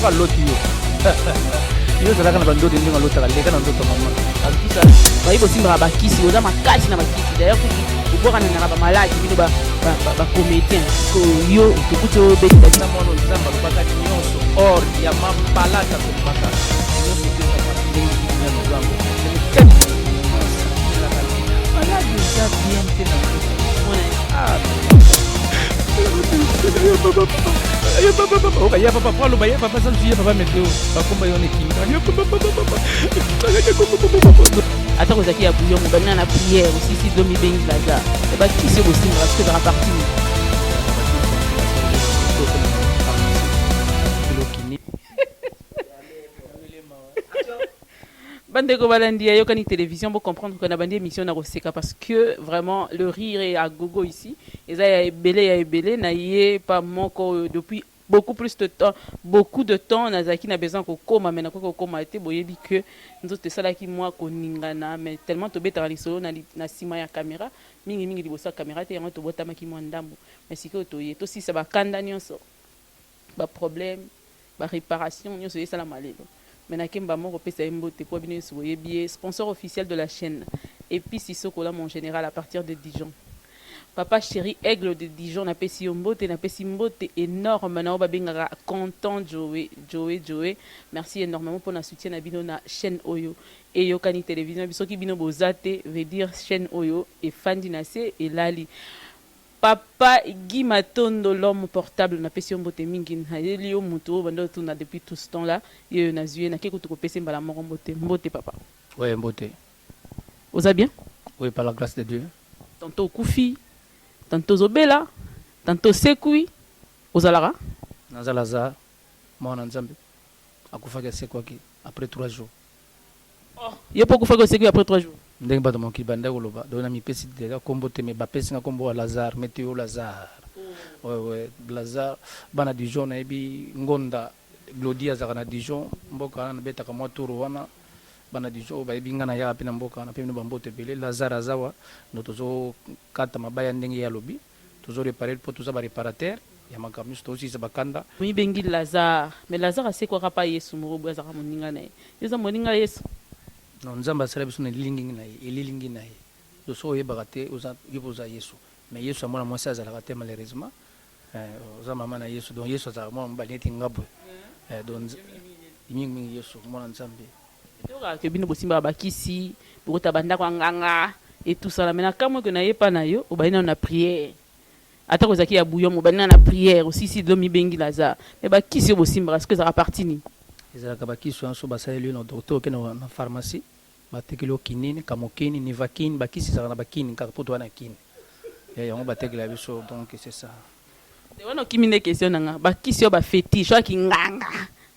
Moko aloti yo. Yo ozalaka na bandoto ndenge alotaka, leka na ndoto mama. Azokisa. Bayi bosimbaka bakisi, boza makasi na bakisi. D'ailleurs kutu bobwakananaka ba maladi bino ba ba ba comédien. Yo tokuti obetela na mwana Nzambe alobaka nyonso or diamant palata tolobaka nyonso te ezalaka ndenge Biblia eloba yango. Maladi eza bien te na nzoto. Ah, ya papa po aloba ya papa santu ya papa meteo bakomba yo nekimika ata kozalaki ya bouillon mobali na prière osisi do mibengi lazare bakisi yo bosimbaka soki ezalaka parti nini. Bandeko balandi ya Yokani Television, bo comprendre que na bandi emission na koseka parce que vraiment le rire est à gogo ici. Eza ya ebele ya ebele na ye pa moko oyo depuis beaucoup plus de temps, beaucoup de temps nazalaki na besoin kokoma mais nakoki kokoma te. Boyebi que nzoto esalaki mwa koningana mais tellement tobetaka lisolo na, na sima ya camera mingi mingi liboso ya camera te, yango tobotamaki mwa ndambo mais sikoyo toye tosilisa bakanda nyonso, ba problème, ba reparation nionso esalama lelo mais na kemba moko pesa ye mbote po bino nionso boyebi ye sponsor officiel de la chaine epice sokola mon general à partir de Dijon papa cheri aigle de Dijon na pesi yo mbote na pesi mbote enorme na oyo ba bengaka content Joe Joe Joe merci enormement pona soutien na bino na chaine oyo eyokani television soki bino boza te veut dire chaine oyo efandi na se elali Papa Guy Matondo l'homme portable napesi yo mbote mingi nayeli yo mutu oyo obanda otuna depuis tout ce temps là yeyo nazui ye nake kutu kopesa ye mbala moko mbote mbote papa. Ouais mbote. Oza bien? Oui par la grace de Dieu. Tantot okufi, tantot ozo bela, tantot osekwi, ozalaka? Naza Lazare mwana Nzambe akufaki asekwaki après 3 jours. Oh yo pe okufaki osekwi après 3 jours? Ndenge bato ya mokili bandaki koloba donc na mipesi dejà kombo te mais bapesi nga kombo ya Lazare meteo Lazare ouais ouais Lazare bana Dijon nayebi Ngonda Glody azalaka na Dijon mboka wana nabetaka mwa tour wana bana Dijon oyo bayebi nga nayaka pe na mboka wana pe bino ba mbote ebele Lazare aza wa donc tozo kata mabaya ndenge ye alobi Tozo reparer po toza ba reparateur ya makambo nionso tozo silisa ba kanda. Omibengi Lazare mais Lazare asekwaka pa Yesu moko boye azalaka moninga na ye. Yo oza moninga ya Yesu? Non Nzambe asala biso na elilingi na ye elilingi na ye donc soki oyebaka te oza yo pe oza Yesu mais Yesu ya mwana mwasi azalaka te malheureusement eh oza mama na Yesu donc Yesu azalaka mwana mobali neti nga boye eh donc mingi mingi Yesu mwana Nzambe. Toyokaka que bino bosimbaka ba kisi, bokota ba ndako ya nganga et tout ça là mais nakamwe que naye epa nayo obandi nanu na prière ata ko ezalaki ya bouillon mais obandi nanu na prière osilisi lelo omibengi Lazare mais ba kisi oyo bosimbaka sikoyo ezalaka partie nini? Ezalaka ba kisi wana soki basaleli yo na docteur oke na pharmacie batekeli yo quinine, camokine, nivaquine ba kisi ezalaka na ba kine kaka po toza na kin yango batekelaka biso donc c'est ça. Te wana okimi nde question na nga ba kisi oyo ba fetiche oyo ya kinganga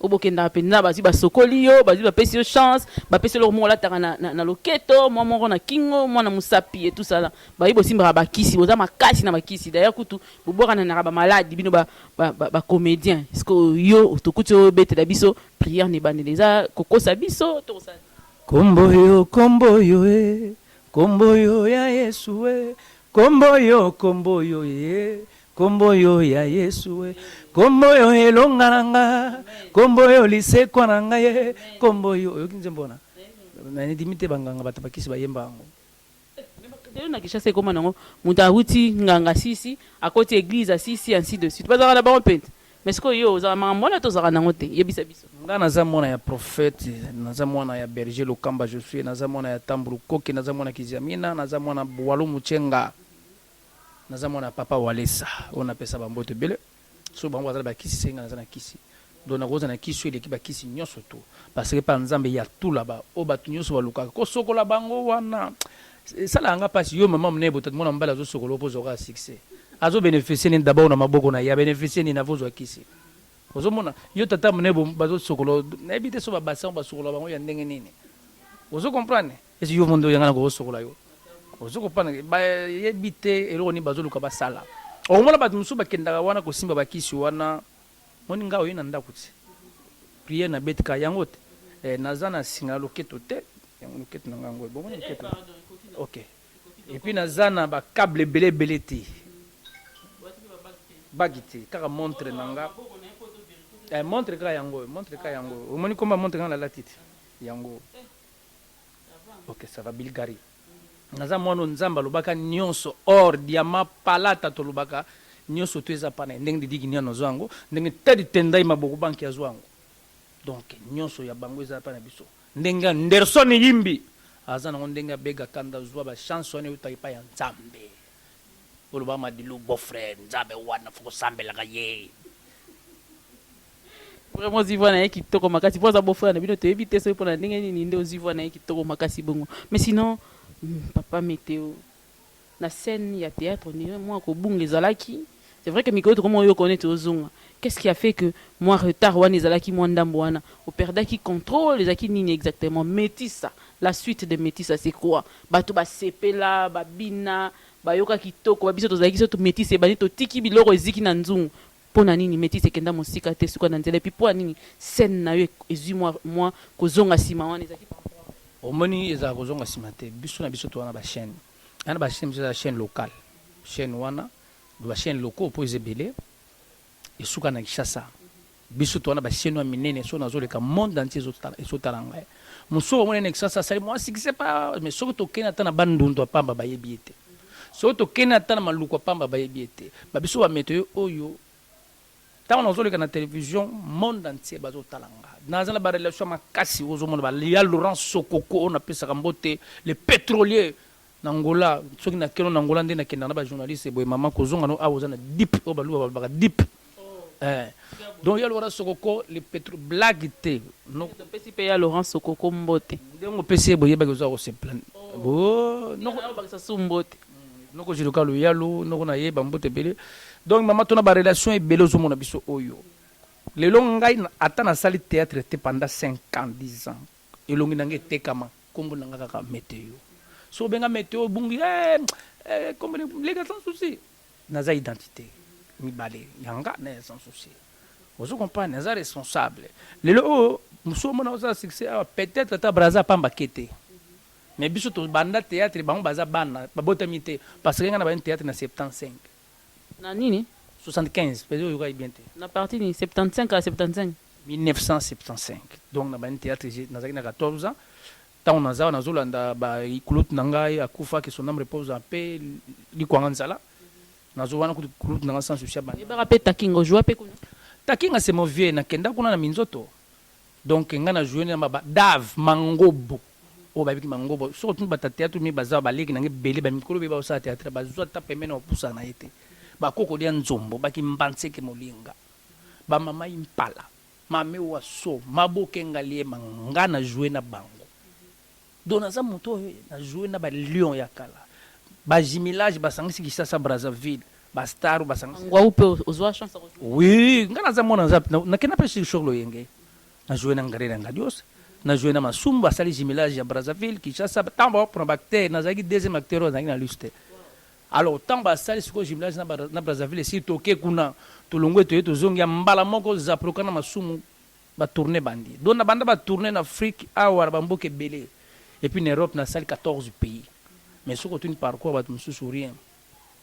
oyo bokendaka penza bazui basokoli yo bazui bapesi yo chance bapesi yo eloko moko olataka na, na, na loketo mwa moko na kingo mwa na musapi et tout ça là bayi bosimbaka ba kisi boza makasi na ba kisi d'ailleurs kutu bobwakananaka ba maladi bino ba, ba, ba, ba comedien sikoyo yo tokuti obetela biso prière na ebandeli eza kokosa biso to kosala Kombo yo, kombo yo eh, kombo yo ya Yesu eh, kombo yo, kombo yo eh, kombo yo ya Yesu eh, kombo yo elonga na nga, kombo yo lisekwa na nga eh, kombo yo. Oyoki nzembo wana? Na ndimi te banganga bato bakisi bayemba yango. Lelo na Kinshasa ekoma nango moto awuti nganga sisi akoti eglise asisi ainsi de suite bazalaka na bango pente mais sikoyo yo ozalaka makambo wana to ozalaka nango te yebisa biso. Nga naza mwana ya prophète, naza mwana ya berger Lokamba Josue, naza mwana ya Tambu Lukoki, naza mwana Kiziamina, naza mwana Walu Mutshenga, naza mwana ya papa Walesa oyo napesa ba mbote ebele. Soki bango baza na ba kisi se nga naza na kisi. Donc nakozala na kisi oyo eleki ba kisi nionso tout parce que epa Nzambe ya tout là bas oyo batu nionso balukaka kosokola bango wana esalaka nga pasi yo maman munene boye mwana mobali azo sokola yo po ozua kaka succès azo beneficier nini d'abord na maboko na ye a beneficier nini avant ozua kisi ozo mona yo tata munene boye bazo sokola yo nayebi te soki ba bassin oyo basokola bango ya ndenge nini ozo comprendre est ce yo moko nde oya nga nako sokola yo ozo comprendre bayebi te eloko nini bazoluka basala okomona batu mosusu bakendaka wana kosimba ba kisi wana Moni nga oye na ndaku tse prière na beti ka yango te eh, naza na singa ya loketo te yango loketo na nga yango bomoni loketo ok et puis naza na ba cable ebele ebele te bagi te kaka montre na nga. Eh, montre kaka yango, montre kaka yango. Omoni komba montre kaka nalati te yango. Ok, ça va. Bulgarie, naza mwana Nzambe. Alobaka nyonso or, diamant, palata, tolobaka nyonso to eza pana ndenge didiki niano azwa yango, ndenge tadi tendai maboko banki azwa yango. Donc nyonso ya bango eza pa na biso, ndenge Anderson Yimbi aza nango, ndenge abega kanda zwa bachance wana eutaki epai ya Nzambe. Oloba Madilu, beau frère, Nzambe wana fo kosambelaka ye. Vraiment, ozwi voix na ye kitoko makasi. Mpo aza beau-frère na bino, toyebi te soki mpona ndenge nini nde ozwi voix na ye kitoko makasi bongo. Mais sinon, papa Météo, na scène ya théâtre, ndenge mwa kobunga ezalaki, c'est vrai que mikolo tokoma oyoka neti ozonga. Qu'est-ce qui a fait que mwa retard wana ezalaki, mwa ndambo wana operdaki contrôle? Ezalaki nini exactement? Métissa, la suite de Métissa, c'est quoi? Bato basepela, babina, bayoka kitoko. Babiso tozalaki so Métissa ebandi, totiki biloko eziki na nzungu. Mpo na nini Métisse ekenda mosika te, suka na nzela? Et puis mpo na nini scène na yo ezwi mwa kozonga nsima wana? Ezalaki Omoni, ezalaka kozonga nsima te. Biso na biso towana bachaîne wana, bachaîne biso eza chaîne locale. Chaîne wana, bachaîne locaux mpo eza ebele, esuka na Kinshasa. Biso towana bachaîne wana minene. So nazoleka, monde entier ezotala ngai. Mosusu omoni na Kinshasa asali mwa succès pa, mais soki tokende ata na Bandundu ya pamba, bayebi ye te. Soki tokende ata na Maluku ya pamba, bayebi ye te. Babiso bamétéo oyo, ntango nazoleka na télévision, monde entier bazotala nga. Naza na barelation makasi. Ozomona ya Laurent Sokoko oyo napesaka mbote, le pétrolier na Ngola. Soki nakeno na Ngola, nde nakendaka na bajournaliste boye. Mama, kozonga no awa, oza na dip oyo baluba balobaka dip. Donc ya Laurent Sokoko le pétro, blague te. Topesi mpe ya Laurent Sokoko mbote. Ndenge opesi ye, boyebaki oza kosepla. Bakisa su mbote. Noko jiluka loyalu, noko nayeba mbote ebele. Donc mama, tona barelation ebele. Ozomona biso oyo lelo, ngai ata nasali théâtre te pendant 5 ans, 10 ans, elongi na ngai etekama. Nkombo na nga kaka Météo. So obenga Météo, obungi kombo leka sans souci. Naza identité mibale, yanga na ya Sans Souci. Ozo comprendre? Naza responsable. Lelo oyo mosu omona ozala succès awa, peut-être ata Braza pamba ke te, mais biso tobanda théâtre, bango baza bana babotami te, parce que ngai na bani théâtre na 75. Na nini? 75 peut oyokaki bien te. Na parti nini? 75 à 75? 1975. Donc na bani théâtre, nazalaki na 14 ans. Ntango naza nazolanda bakulutu na ngai akufaki, son âme repose en paix, Likwanga Nzala. Nazo wana kutu kulutu na nga Sans Souci. Oyebaka mpe Takinga, ojua mpe kuna? Takinga, c'est mon vieux. Nakenda kuna na minzoto. Donc ngai na joue na ba Dave Mangobo oyo bayebiki Mangobo. Soki otuni bata théâtre mi baza baleki na ngai ebele, bamikolo be baosala théâtre, bazwa ata pembeni na kopusana na ye te. Bakokolia nzombo, bakimbanseke, molinga, bamama impala, mame waso, mabokenga liema, nga na joue na bango. Donc naza moto oyo na joue na balion ya kala, bajumelage basangisi Kinshasa, Brazzaville, bastar basangisi. Ngwau mpe ozwa chance? Oui, nga naza mwana naza nakenda mpe sur loyenge. Na joue na Ngare na Ngadios, na joue na Masumu. Basali jumelage ya Brazzaville, Kinshasa. Ntango baopona baacteur, nazalaki deuxième acteur oyo azalaki na liste. Alors ntango basali sikoyo jumelage na Brazzaville, esili, toke kuna, tolongwe, toye, tozongi ya mbala moko, Zaproka na Masumu batourne bandi. Donc na banda batourne na Afrique awa, na bamboka ebele, et puis na Europe nasali 14 pays. Mais soki otuni parcours, bato mosusu rien.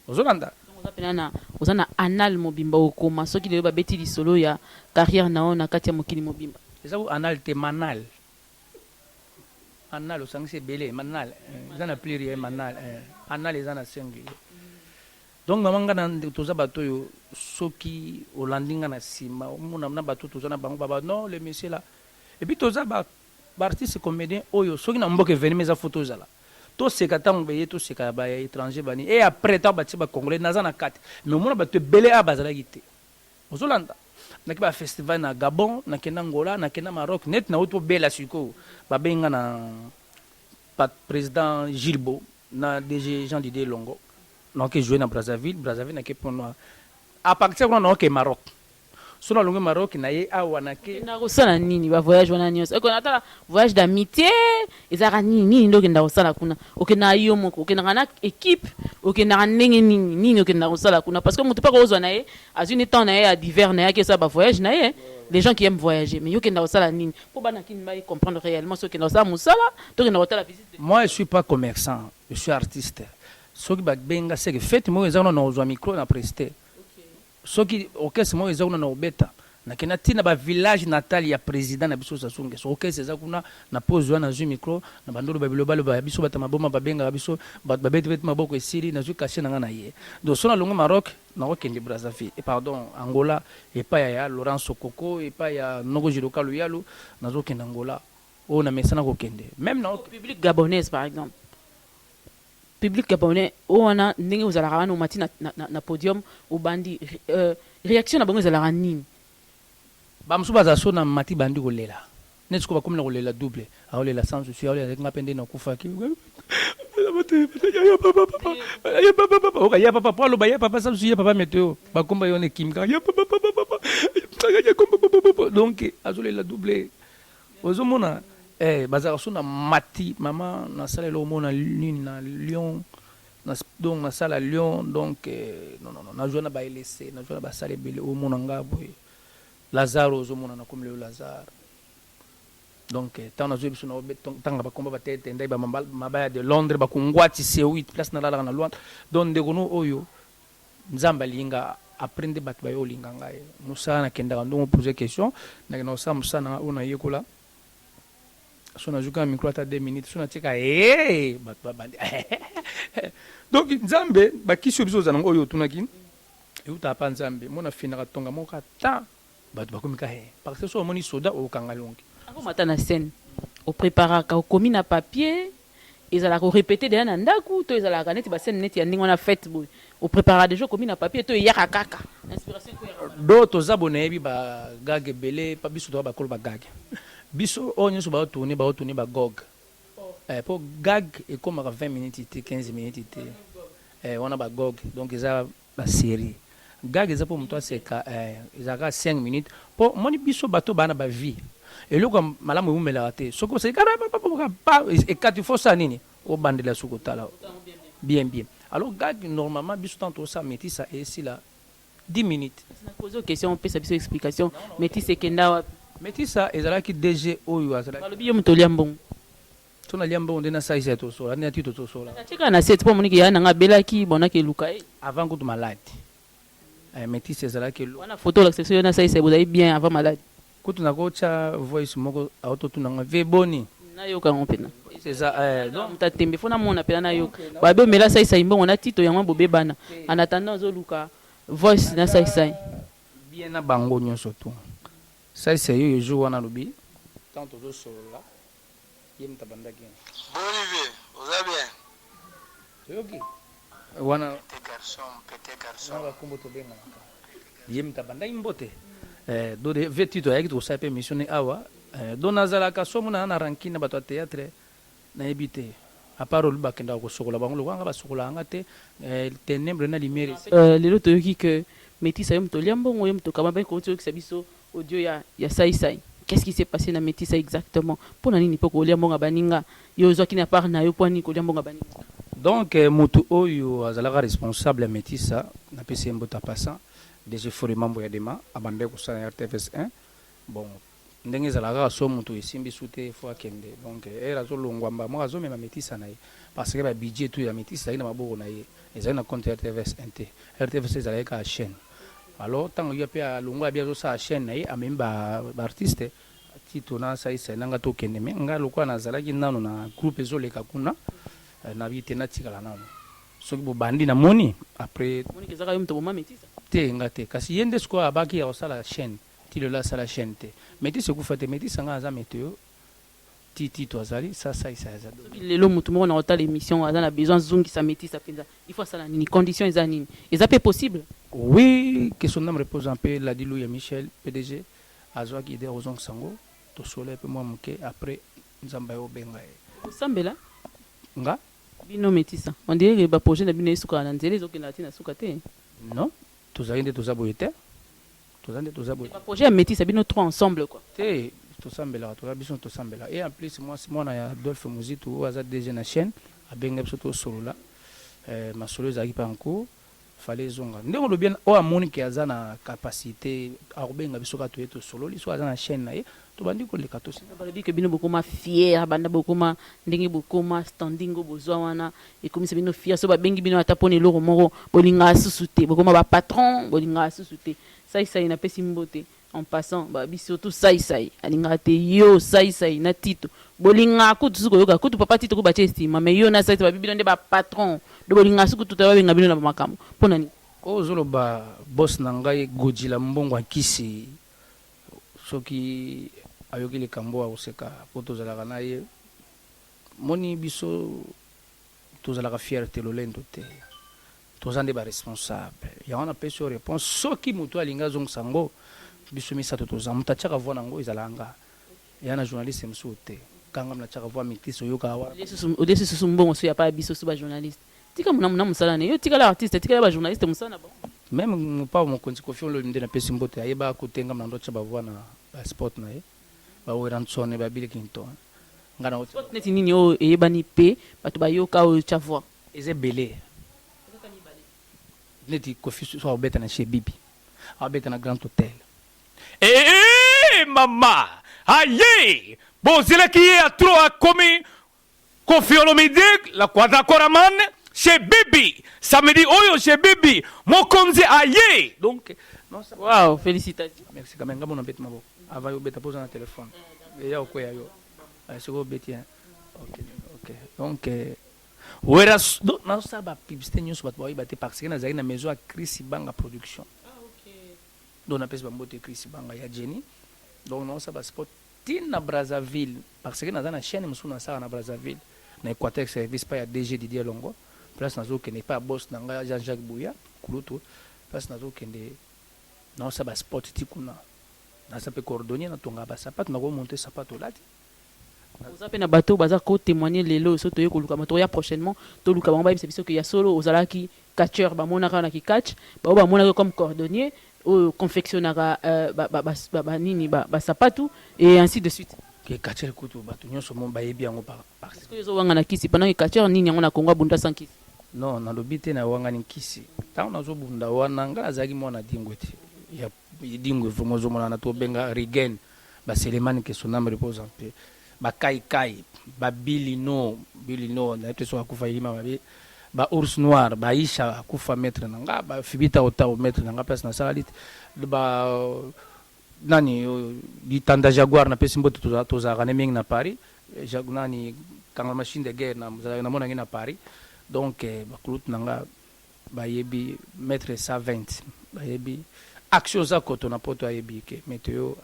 Ozolanda? Oza mpena na, oza na anal mobimba. Okoma soki lelo babeti lisolo ya carrière na yo na kati ya mokili mobimba. Eza ko anal te, manal. Anal osangisi ebele. Manal eza na pluriel. Manal, anal eza na singulier. Donc mama, nga na toza bato oyo, soki olandi nga na nsima, omona na bato toza na bango baba non, le monsieur là. Et puis toza baartiste comédien oyo soki na mboka événement eza, fo tozala, toseka. Ntango beye, toseka ya baétranger bani, et après ntango batie bacongolais, naza na kati. Mais omona bato ebele awa bazalaki te. Ozolanda? Naki bafestival na Gabon, nakenda Angola, nakenda Maroc. Neti nauti obela sikoyo, babengi nga na président Gilbo na DG Jean Didier Longo, naoke jouer na Brazzaville. Brazzaville nake mpona, à partir kuna naoke Maroc. So nalongi Maroc, na ye awa nake. Okenda kosala nini bavoyage wana nyonso? Ekona tala, voyage d'amitié ezalaka nini nini nde okenda kosala kuna? Okendaka yo moko, okendaka na équipe, okendaka ndenge nini nini okendaka kosala kuna? Parce que moto mpe akozwa na ye, azwi ni temps na ye ya divers na ye, ake osala bavoyage na ye. Les gens qui aiment voyager, mais yo okenda kosala nini? Mpo bana kini baye comprendre réellement soki okenda kosala mosala to okenda kotala visite. Moi, je suis pas commerçant, je suis artiste. Soki babenga seke fête moko eza kuna, na kozwa micro na preste. Soki orchestre moko eza kuna, na kobeta. Nakenda ti na ba village natal ya president na biso Sassou Nguesso. Orchestre eza kuna, na pause wana nazui micro, na bandi oloba biloba loba ya biso bato ya maboma babengaka biso, bato babeti beti maboko esili, nazui cachet na nga na ye. Donc soki nalongwe Maroc, nakokende Brazzaville, eh pardon Angola epai ya Laurent Sokoko, epai ya Noko Judoka Luyalu, nazokende Angola oyo namesana kokende. Meme na Public gabonaise par exemple. Public gabonais oyo wana ndenge ozalaka wana omati na, na, na, na podium obandi reaction na bango ezalaka nini? Ba mosusu bazala so na mati bandi kolela neti sikoyo bakomi na kolela double aolela sans souci aolela nga mpe nde nakufaki oka ya papa po aloba ya papa sans souci ya papa meteo bakomba yo na ekimi kaka ya papa papa donc azolela double. Ozo mona eh bazalaka so na mati mama nasala eloko moko na nini na Lyon na donc nasala Lyon donc eh, non non non nazwa na ba LSC nazwa na basala ebele omona nga boye Lazare ozomona nakomi lelo Lazare donc ntango nazwi biso ntanga bakomba batete ndai mabaya de Londres bakongwati C8 place nalalaka na Luanda. Donc ndeko no oyo Nzambe alinga après nde bato baye olinga ngai mosala nakendaka ndongo pose question nakenda kosala mosala na oyo nayekola so nazwi kaka micro ata 2 minutes so natika e bato babandi. Donc Nzambe bakisi oyo biso ozala nango oyo otunaki eutaka mpa Nzambe mona finaka tonga moko ata bato bakomi ka he parce que so omoni soda okokanga longi. Akomata na scène, opreparaka, okomi na papier, ezalaka orépété deja na ndako to ezalaka neti bascène neti ya ndenge wana fête boye, opreparaka déjà, okomi na papier to eyaka kaka inspiration ekoyaka? Do toza bo nayebi bagag ebele pa biso toza bakolo bagag. Biso oyo nyonso baotourne baotourne bagog po gag ekomaka 20 minutes te, 15 minutes te, wana bagog. Donc eza basérie gag eza mpo moto aseka, ezalaka 5 minutes mpo omoni biso bato baa na bavie eloko ya malamu ewumelaka te. Soki oseki pa ekati, fo osala nini? Obandela soki otala bien bien. Alors gag normalement biso ntango tosala Métisa esila 10 minutes. Nakozo question, opesa biso explication, Métisa ekenda wapi? Métisa ezalaki DG oyo azalaki Balobi yo moto olia mbongo. So nalia mbongo nde nasalisa ya tosola nde nati tosola. Natika na set mpo omoniki ya nanga abelaki bonaki eluka ye. Avant kutu malade, Métisa ezalaki elo Wana photo olakisa biso yo nasalisa bozali bien avant malade. Kutu nakotya voice moko aototunanga ve boni. Nayoka yango mpena. Eza donc moto atembe fo namona mpena nayoka babe omela asalisa mbongo na tito yango bobebana. En attendant ozoluka voice nasalisa. Bien na bango nyonso tu salisa yo jour wana alobi ntango tozosolola ye moto abandaki. Boni vie, oza bien? Toyoki wana. Petit garçon, petit garçon. Wana bakombo tobenganaka ye moto abandaki mbote. Do ve tito ayaki tokosala mpe émission ne awa. Do nazalaka so mona na rancune na bato ya théâtre nayebi te à part olu bakendaka kosokola bango lokola nga basokolaka nga te, ténèbre na lumière. Lelo toyoki ke Métisa yo moto olia mbongo, yo moto okaba mpe koti oyokisa biso audio ya Saisai. Qu'est-ce qui s'est passé na Métisa exactement? Mpo na nini mpo kolia mbongo ya baninga? Yo ozwaki na part na yo, mpo nini kolia mbongo ya baninga? Donc motu oyo azalaka responsable ya Métisa, napesi ye mbote passant, DG Fori Mambo ya Dema abandaki kosala na RTVS 1. Bon, ndenge ezalaka kaka so motu esimbi su te fo akende. Donc ere azolongwa mba moko azomema Métisa na ye parce que babudget tout ya Métisa ezalaki na maboko na ye, ezalaki na compte ya RTVS 1 te. RTVS ezalaki kaka chaîne. Alors ntango ye mpe alongwa abi azosala chaîne na ye, amemi baartiste Tito na Saisai nanga tokende. Me ngai lokola nazalaki nano na groupe ezoleka kuna, nayebi te natikala nano soki bobandi namoni après. Moniki ezaka yo moto boma Métisa? Te, nga te, kasi ye nde sikoyo abaki ya kosala chaîne ti lelo asala chaîne te. Métisa ekufa te. Métisa nga aza météo ti Tito azali sa Saisai aza. Soki lelo motu moko na kotala émission aza na besoin azongisa Métisa mpenza, il faut asala nini? Condition eza nini? Eza mpe possible? Oui, que son âme repose en paix, Ladi Louya Michel PDG azwaki idée kozongisa yango. Tosolo mpe mwa moke après Nzambe aye obenga ye. Osambela? Nga? Bino Métisa, on dirait que baprojet na bino esukaka na nzela, ezokendaka ti na suka te. Non, tozali nde toza boye te, toza nde toza boye. Baprojet ya Métisa bino trois ensemble quoi. Te, tosambelaka, toza biso tosambelaka. Et en plus mwasi mwana ya Adolphe Muzitu oyo aza DG na chaîne abenga biso tosolola, masolo ezalaki mpe en cours fallait ezonga ndenge olobi oyo amoni ke aza na capacité akobenga biso kaka toye tosololi so aza na chaîne na ye tobandi koleka tosi. Balobi ke bino bokoma fier banda bokoma ndenge bokoma standing oyo bozwa wana ekomisa bino fier. So babengi bino ata mpona eloko moko bolingaka susu te, bokoma bapatron bolingaka susu te. Saisai napesi mbote. En passant, ba surtout Sai Sai alingaka te yo Sai Sai na Tito bolingaka kutu susu koyoka kutu papa Tito ku batie estima mais yo na Sai Sai babi bino nde ba patron do bolingaka suku kutu babenga bino na ba makambo pona nini? Oyo ozoloba boss na ngai Godjila mbongo ya nkisi soki ayoki likambo oyo akoseka po tozalaka na ye moni biso tozalaka fier te lolendo te Toza nde ba responsable. Yango na pesi yo reponse soki mutu alingi azongisa yango biso misatu toza mutu atiaka voix na ngo ezalaka nga eya na journaliste mususu te ka nga natiaka voix metisse oyokaka wana. Olie susu mbongo su ya pa biso su ba journaliste tika muna muna musala ne yo tikala artiste tikela ba journaliste musala na bango. Meme mopao mokonzi koffi olomide na pesi mbote ayebaka kote nga na ndo atia ba voix na ba spot na ye ba werrason ba bill clinton nga na Spot neti nini oyo eyebani pe batu bayoka oyo otia voix? Eza ebele neti koffi soki akobeta na chez bibi akobeta na grand hotel. Eeh mama aye bozelaki ye ya trop akomi Koffi Olomide la quadra koraman chez bibi samedi oyo chez bibi mokonzi aye donc non ça Wow felicitations. Merci quand même nga mona beti maboko avant yo beta po oza na telephone eya okweya yo sikoyo obeti hein ok ok donc Werra donc nazo sala ba publicite nionso batu bakoyeba te parce que nazalaki na maison ya Chris Banga production donc napesi ba mbote Chris Banga ya Jenny donc nazo sala ba spot ti na Brazzaville parce que naza na chaîne mosusu nasalaka na Brazzaville na Equateur service pa ya DG Didier Longo place nazo kende pa ya boss na ngai Jean-Jacques Bouya kulutu place nazo kende nazo sala ba spot ti kuna naza pe cordonnier natongaka ba sapato nako monter sapato olati. Oza pe na bato oyo baza ko temoigner lelo soki toye koluka bango tokoya prochainement toluka bango bayebisa biso que ya solo ozalaki catcheur bamonaka yo na ki catch ba oyo bamonaka yo comme cordonnier oyo confectionnaka ba nini ba sapatu et ainsi de suite. Ki catcheur kutu batu nionso bayebi yango par. Sikoyo ozo wangana kisi pendant que catcheur nini yango na Congo abunda sans kisi? Non nalobi te na wangani nkisi tango nazo bunda wana nga nazalaki mwana dingwe te ya Edingwe vraiment ozo monana to benga Rigen ba Selemani que son ame repose en paix ba Kai Kai ba Bilino Bilino nayebi te soki akufa elima mabe ba Ours Noir ba Aisha akufa maitre na nga ba Fibi Tao Tao maitre na nga place na sala lit ba nani oyo Litanda Jaguar na pesi mbote tozalaka ne mingi na Paris nani kanga machine de guerre na namonaki ye na Paris donc ba kulutu na nga Bayebi maitre 120 bayebi action oza koto na poto ayebi ke meteo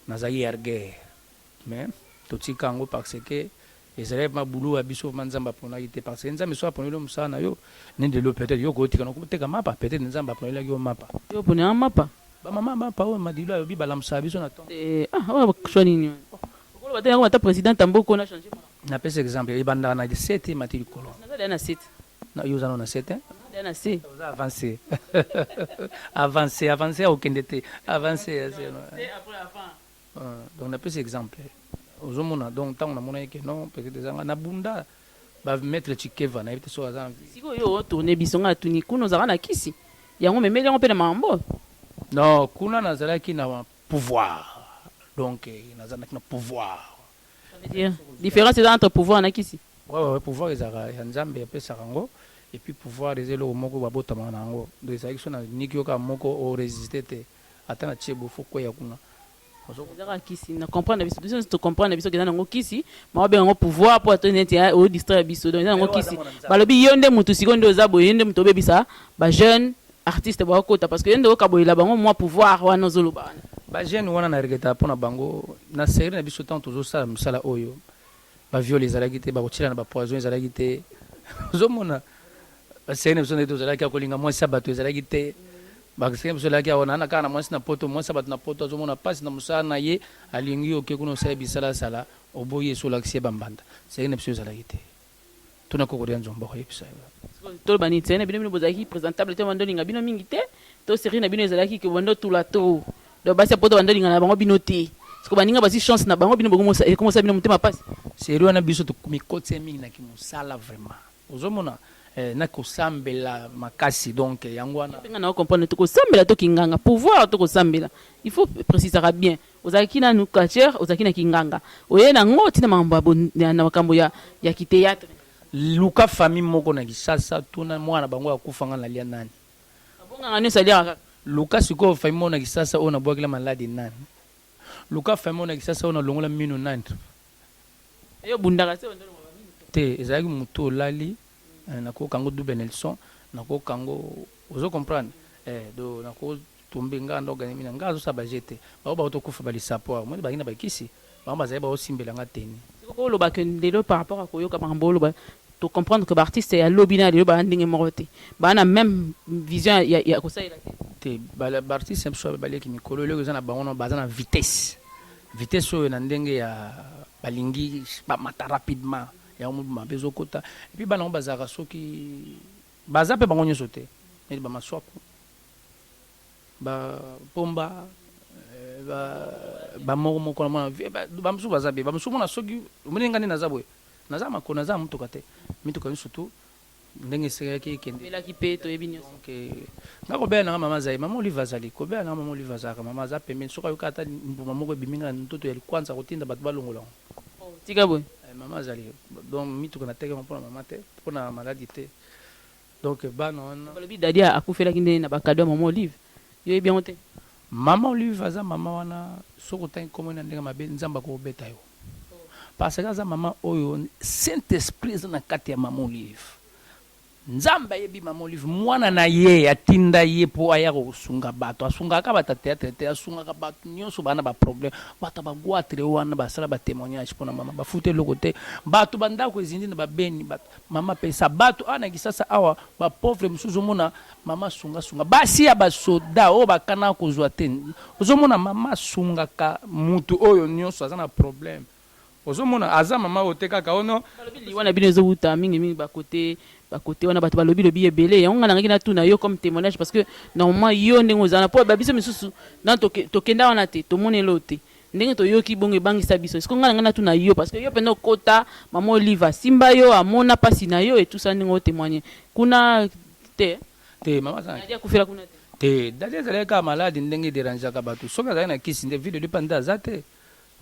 nazali erguer mais totika yango parce que ezalaki vraiment boulot ya biso vraiment nzambe aponaki te parce que nzambe soki aponeli yo mosala na yo nde lelo peut etre yo okotika na koteka mapa peut etre nzambe aponelaki yo mapa. Yo oponela nga mapa? Ba mama mapa oyo madilu alobi balamusaka biso na tongo. Eh ah oyo choix nini wana? Okoloba te nakoma ata presidente ya mboka oyo na changer makambo. Napesa exemple ebandaka na 7 emati likolo. Naza dejà na 7. Non, yo oza nano na se te. Naza na se. Oza avance. Avance, avance ya kokende te. Avance ya se. Donc napesi exemple. Ozomona donc ntango namonaki ke non peut-être eza nga nabunda ba maître Tshikeva nayebi te soki aza en vie. Sikoyo yo o tourner biso nga natuni kuna ozalaka na kisi yango omemeli yango pe na makambo oyo? Non, kuna nazalaki na pouvoir. Donc nazalaki na pouvoir. Ça veut dire différence eza entre pouvoir na kisi? Ouais ouais pouvoir ezalaka ya nzambe apesaka yango et puis pouvoir eza eloko moko babotamaka na yango donc ezalaki soki na niki yo kaka moko o resister te ata na tie boye faut okweya kuna ozo Eza kaka kisi na comprendre biso biso nionso to comprendre biso ke eza nango kisi mais babenga yango pouvoir po ata neti o distraire biso donc eza nango kisi balobi yo nde mutu sikoyo nde oza boye yo nde mutu obebisa ba jeunes artistes bakota parce que yo nde okabolela bango mua pouvoir wana ozoloba wana. Ba jeunes wana na regrettaka pona bango na serie na biso tango tozo sala musala oyo ba viol ezalaki te bako tielana ba poison ezalaki te ozo mona ba serie na biso ndenge tozalaki ya kolinga mwasi ya batu ezalaki te ba serie na biso ezalaki ya na kaka na mwasi na poto mwasi ya batu na poto azo mona pasi na musala na ye alingi yo oke kuna osali bisala sala oboyi ye soki olakisi ye ba mbanda serie na biso ezalaki te. Tuna koko dia nzombo ako yebisa yo. Sikoyo toloba nini serie na bino bino bozalaki presentable te bando linga bino mingi te to serie na bino ezalaki ke bando tula trop donc basi ya poto bando linga na bango bino te sikoyo baninga bazui chance na bango bino ekomi kosala bino motema pasi. Serie wana biso tomikotisaki mingi na kimosala vraiment ozo mona eh na kosambela makasi donc yango wana. Nga nao comprendre te kosambela to kinganga pouvoir to kosambela il faut precisaka bien Ozalaki nanu catcheur ozalaki na kinganga oye na ngo ti na makambo ya na makambo ya ya ki theatre. Luka famille moko na kisasa tuna mwana na bango akufa nga nalia nani. Ba bonganga nionso aliaka kaka. Luka sikoyo famille moko na Kisasa oyo nabwakela maladi nani? Luka famille moko na Kisasa oyo nalongola minu nani? Yo obundaka te obanda olongola ba minu to? Te, ezalaki mutu olali nakoki kango double Nelson, nakoki kango ozo comprendre? Eh do nako tombe nga ndo gagner mina nga azosala ba jeu te. Bango bauti kokufa ba lisapo awa omoni bazalaki na ba kisi? Bango bazali baosimbela nga tenue. Sikoyo oloba que lelo par rapport ya koyoka makambo oloba to comprendre que ba artistes ya lobi na ya lelo baza ndenge moko te, baza na meme vision ya kosalela te. Te ba artistes na biso baleki mikolo eloko eza na bango nano baza na vitesse, vitesse oyo na ndenge ya balingi bamata rapidement yango mabe ezokota et puis bana yango bazalaka soki baza pe bango nionso te neti ba masuaku. Ba pomba ba ba moko moko na mona vie ba mosusu baza bien ba mosusu mona soki omoni nga nde naza boye naza makolo naza na motuka te mituka nyonso tout ndenge esengelaki ekende Obelaki pe toyebi nionso. Donc nga kobela na nga mama azali mama olive azali kobela na nga mama olive azalaka mama aza pembeni soki ayoki ata mbuma moko ebimi nga na ndoto ya likwanza akotinda bato balongola yango. Oh tika boye. Mama azali donc mituka nateki yango pona mama te pona maladi te. Donc bana wana. Balobi Daddy akufelaki nde na ba cadeau ya maman Olive. Yo oyebi yango te? Maman Olive aza maman wana soki otangi kombo na ndenge mabe Nzambe ako beta yo. Parce que aza maman oyo Saint Esprit eza na kati ya maman Olive. Nzambe ayebi maman Olive mwana na ye atinda ye po aya kosunga bato. Asungaka kaka bato ya theatre te, asungaka bato nionso baza na ba problème. Bato ya ba goitre wana basala ba temoignage pona maman bafuta eloko te. Bato ba ndako ezindi na ba beni bato. Mama pesa batu awa na kisasa awa ba pauvre mosusu ozomona mama sunga sunga basi ya ba soda oyo bakana kozua te ozomona mama asungaka mutu oyo nioso aza na problème ozomona aza mama oyo te kaka ono. Balobi liwa na bino ezo wuta mingi mingi ba cote ba cote wana batu balobi lobi ebele yango nga nangaki natuna yo comme temoignage parce que normalement yo ndenge oza wana po ba biso misusu nanu tokenda wana te tomona eloko te Ndenge toyoki bongo ebangisa biso. Sikoyo nga na ngai natuna yo parce que yo penza okota maman Olive asimba yo amona pasi na yo et tout ça ndenge o temoigner kuna te? Te maman aza na Daddy akufela kuna te? Te Daddy azalaki kaka malade ndenge e derangeaka batu soki azalaki na kisi nde vie de lipa nde aza te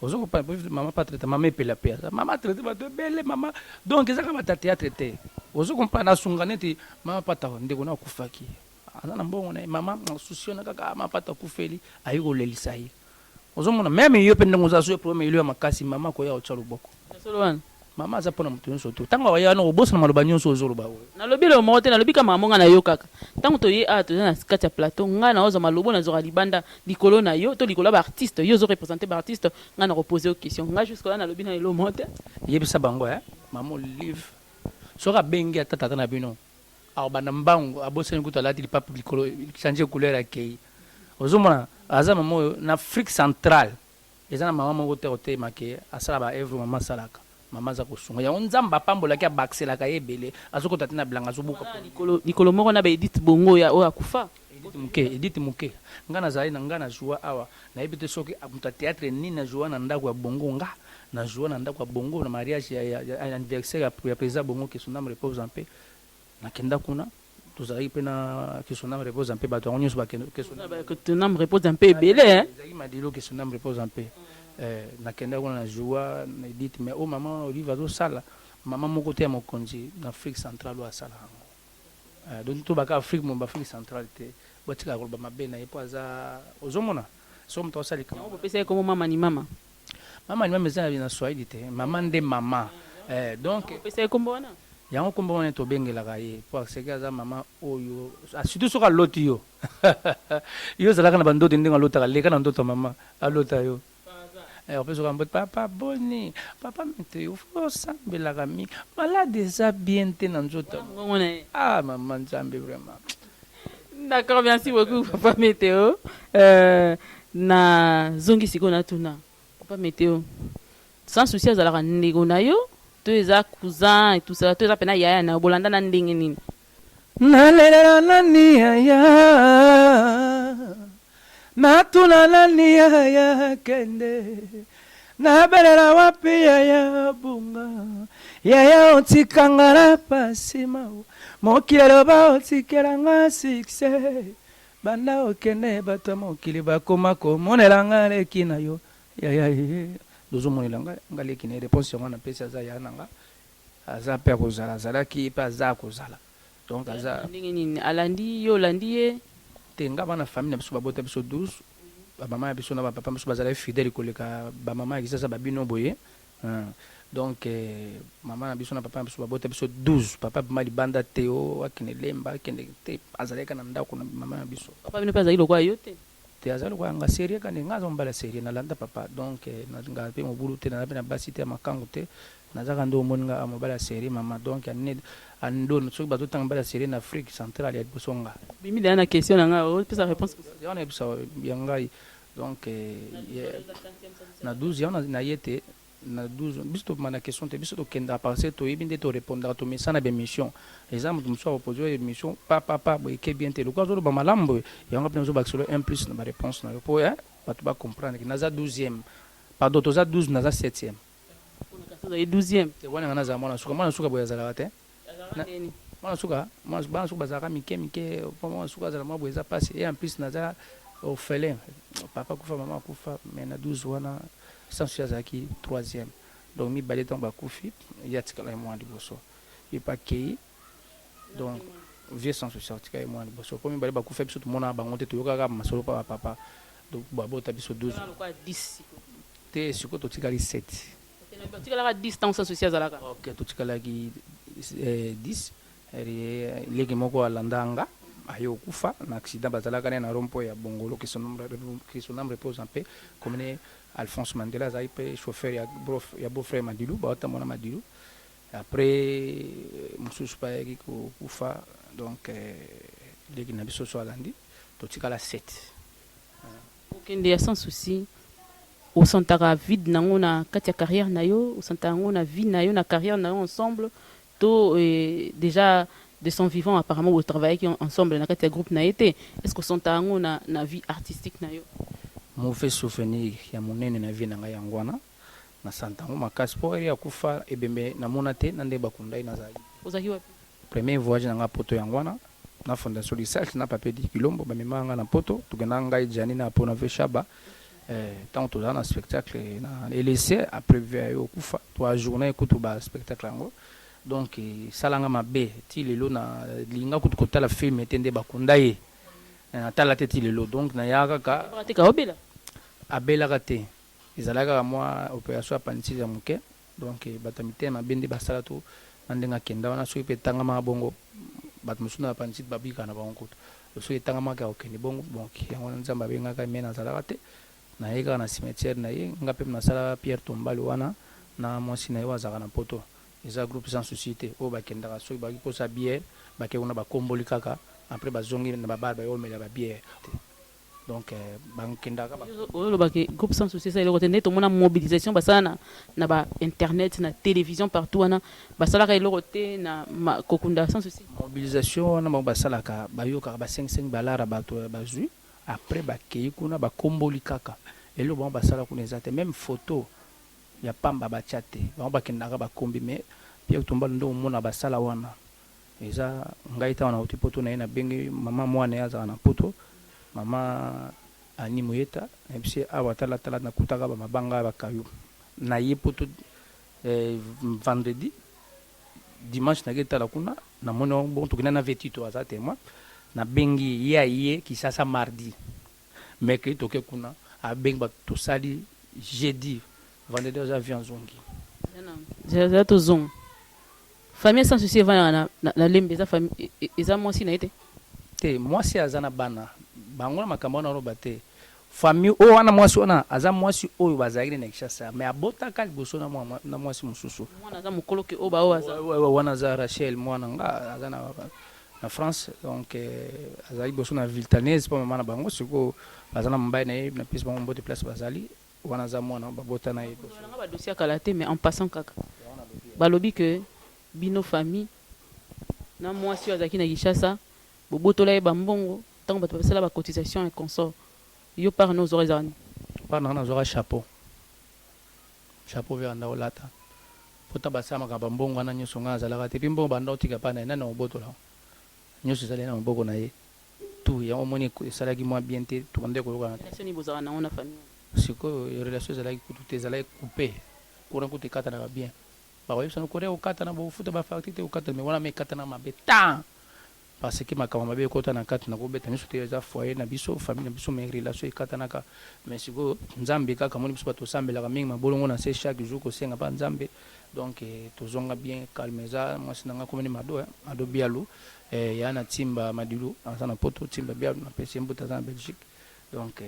ozo comprendre po maman pa traite maman epela pe aza maman traite batu ebele maman donc eza kaka batu ya theatre te ozo comprendre asunga neti maman pata ndeko na akufaki aza na mbongo na ye maman souci wana kaka maman pata akufeli aye kolelisa ye Ozo mona meme yo pe ndenge oza soki problème eyeli yo ya makasi mama akoya kotia loboko. Ya solo wana? Mama aza pona moto nionso te tango akoya wana okobosana maloba nionso ozo loba oyo. Nalobi eloko moko te nalobi kaka makambo nga nayokaka tango toye awa toza na kati ya plateau nga naozwa malobo nazwaka libanda likolo na yo to likolo ya ba artiste yo ozo represente ba artiste nga nako pose yo question nga jusque là nalobi nanu eloko moko te. Yebisa bango eh mama olive soki abengi ata tata na bino akobanda mbangu abosani kutu alati lipapu likolo change couleur akeyi ozo mona aza mama oyo na Afrique centrale eza na mama moko te akotelema ke asala ba oeuvre mama asalaka mama aza kosunga yango nzambe apambolaki abakiselaka ye ebele azokota te na bilanga azobuka pondu. Likolo moko na ba Edith Bongo ya oyo akufa. Edith muke Edith muke nga nazali na nga na joua awa nayebi te soki moto ya theatre nini na joua na ndako ya Bongo nga na joua na ndako ya Bongo na mariage ya anniversaire ya president Bongo que son ame repose en paix Nakenda kuna tozalaki pe na que son ame repose en paix batu yango nionso bakende que son ame Que son ame repose en paix ebele hein. Ezalaki Madilu que son ame repose en paix eh nakenda kuna na joua na Edith mais oyo maman Olive azosala maman moko te ya mokonzi na Afrique centrale oyo asala yango eh donc tobaka Afrique mobimba Afrique centrale te batikala koloba mabe na ye po aza ozomona soki moto asala likambo Yango bopesa ye kombo mama ni mama. Mama ni mama eza na swahili te mama nde mama eh donc Yango bopesa ye kombo wana. Yango kombo wana tobengelaka ye po parce que aza mama oyo surtout soki aloti yo yo ozalaka na ba ndoto ndenge alotaka leka na ndoto ya mama alota yo eh opesi oka mbote papa boni papa meteo faut osambelaka mingi malade eza bien te na nzoto Wana mongongo na ye. ah mama nzambe vraiment. D'accord merci beaucoup papa meteo euh, na zongi sikoyo natuna papa meteo sans souci azalaka ndeko na yo to eza cousin et tout ça to eza pena yaya na yo bolanda na ndenge nini? Nalela nani yaya Natuna nani yaya kende Nabelela wapi yaya bunga Yaya otika nga na pasi mawa Mokili eloba otikela nga succès Banda okende bato ya mokili bakoma komonela nga leki na yo Yaya eh Bozomonela nga nga leki na ye Reponse yango napesi aza yaya na nga Aza pe akozala azalaki pe aza akozala Donc aza. Ndenge nini alandi yo olandi ye? Te, nga bana famille na biso babota biso 12. Bamama ya biso na bapapa biso bazalaki fidèle koleka bamama ya Kisasa babino boye. Donc mama na biso na papa na biso babota biso 12. Papa bima libanda te, o akende Lemba, akende te, azalaki kaka na ndako na mama na biso. Papa bino mpe azalaki lokola yo te? Te, azali lokola nga, sérieux kaka nde nga aza mobali ya sérieux. Nalanda papa, donc nga mpe mobulu te, naza mpe na basi te ya makangu te, nazaka nde omoni nga mobali ya sérieux, mama. Donc ane ando soki bazotanga mobali ya sérieux na Afrique centrale, ya liboso nga. Bimi deya na question na ngai, opesa réponse. Yango nayebisa ya ngai. Donc na 12 yango na ye te, na 12 biso tobima na question te. Biso tokendaka parce que toyebi nde torépondaka, tomesana bémission. Eza moto mosusu akopose oyo émission pa pa pa boye eke bien te. Lokola azoloba malamu boye, yango mpe nazobakisa un plus na baréponse na yo po bato bacomprendre ke naza 12e, pardon, toza 12, naza 7e. Ozali 12e? Te, wana nga nazala mwana suka. Mwana suka boye azalaka te. Mwana suka, bana suka bazalaka mike mike. Po mwana suka azala mwa boye eza mpasi. Et en plus naza orphelin, papa akufa, mama akufa. Mais na 12 wana, Sans Souci azalaki troisième. Donc mibale ntango bakufi, ye atikala ye mwana liboso, ye mpe akei. Donc vieux Sans Souci atika ye mwana liboso po mibale bakufa. Biso tomonaka bango te, toyokaka masolo mpa bapapa. Donc babota biso 12 te, sikoyo totikali 7. Totikalaka 10 ntango Sans Souci azalaka. Ok, totikalaki 10. Leki moko alanda nga aye okufa na accident, bazalaka ne na rond-point ya Bongolo, que son âme repose en paix. Komene Alphonse Mandela azalaki mpe chauffeur ya beau-frère Madilu, baotambola Madilu. Après mosusu mpe ayaki kokufa. Donc leki na biso so alandi, totikala 7. Okende ya Sans Souci, osantaka vide nango na kati ya carrière na yo? Osantaka yango na vie na yo, na carrière na yo ensemble to déjà de son vivant, apparemment botravaillaki ensemble na kati ya groupe na ye te? Est ce que osantaka yango na vie artistique na yo? Mauvais souvenir ya monene na vie na ngai yango wana. Nasanta yango makasi mpo eri akufa, ebembe namona te na nde bakunda ye, nazalaki. Ozalaki wapi? Premier voyage na ngai poto yango wana, na fondation Lisalt na pape di Kilombo bamemaka ngai na poto. Tokenda ngai Jani na po na ve Shaba. Ntango tozala na spectacle na Elese, après ve aye okufa, toajourne kutu baspectacle yango. Donc esalanga mabe ti lelo, nalinga kutu kotala film te nde bakunda ye, natala te ti lelo. Donc nayaka kaka. Teka obela? Abelaka te, ezalaki kaka mwa opération ya appendicite ya moke. Donc bato ya mitema mabe nde basala to na ndenge akenda wana. Soki mpe etangamaka bongo, bato mosusu na appendicite babikaka na bango kutu. Soki etangamaka ya kokende bongo, donc yango wana Nzambe abengaka me nazalaka te. Naye kaka na cimetière na ye, nga mpe nasala pierre tombale wana na mwasi na ye oyo azalaka na poto. Eza groupe Sans Souci te oyo bakendaka soki baki mposa bière, bake kuna, bakomboli kaka, après bazongi na babar, baye omela babière te. Donc bakendaka. Olobaki groupe Sans Souci eza eloko te. Nde tomona mobilisation basala na ba internet, na télévision, partout wana, basalaka eloko te na kokunda Sans Souci. Mobilisation wana bango basalaka, bayokaka ba 55 balara, bato bazwi, après bakei kuna, bakomboli kaka. Eloko bango basala kuna eza te, même photo ya pamba batya te. Bango bakendaka, bakombi, mais pierre tombale nde omona basala wana eza ngai. Ntango nauti poto na ye, nabengi mama mwana ye azalaka na poto, mama Ani Moyeta, nayebisi ye awa talatala, nakutaka bamabanga ya bakayo na ye poto. Vendredi, dimanche nake tala kuna, namoni bon, tokenda na vetito aza témoin. Nabengi ye, aye Kisasa mardi, mercredi toke kuna, abengi bato, tosali jeudi, vendredi aza avion, azongi. Eza tozonga famille Sans Souci evandaka na Lembe. Eza famille, eza mwasi na ye te? Te, mwasi aza na bana bango na makambo wana oloba te. Famille oyo wana, mwasi wana aza mwasi oyo bazalaki na Kinshasa, mais abotaka liboso na mwasi mosusu. Mwana aza mokolo ke oyo baoyo aza. Wana aza Rachel, mwana nga aza na France. Donc azali liboso na Viltanese mpo mama na bango sikoyo baza na mobali na ye. Napesi bango mbote place bazali. Wana aza mwana babota na ye. Nanga badossier ya kala te, mais en passant kaka, balobi ke bino famille na mwasi oyo azalaki na Kinshasa, bobotola ye bambongo ntango bato basala bacotisation et consort. Yo part no ozwaka ezaka nini? Part nanga, nazwaka chapeau, chapeau vert nda olata po ta basalamaka bambongo wana nyonso. Ngai azalaka te, mpe mbongo banda otika pa na ye, nani obotola? Nyonso ezali na maboko na ye tout. Yango omoni esalaki mwa bien te, tobande koyokana te. Relation nini bozalaka nango na famille? Sikoyo relation ezalaki kutu te, ezalaki coupé. Courant kutu ekatanaka bien, bakoyebisa no courant ekokatana, bokofuta bafacture te, kokatana. Mais wana ma ekatana mabe tan. Parce que makambo mabe ekota na kati, nakobeta miso te. Eza foyer na biso, famille na biso, mais relation ekatanaka. Mais sikoyo Nzambe kaka moni biso, bato tosambelaka mingi, mabolongo na se chaque jour, kosenga mpa Nzambe. Donc tozonga bien, calme. Eza mwasi na nga, komoni Mado, Mado Bialu, ya na Timba Madilu, aza na Poto. Timba Bialu, napesi ye mbuta, aza na Belgique. Donc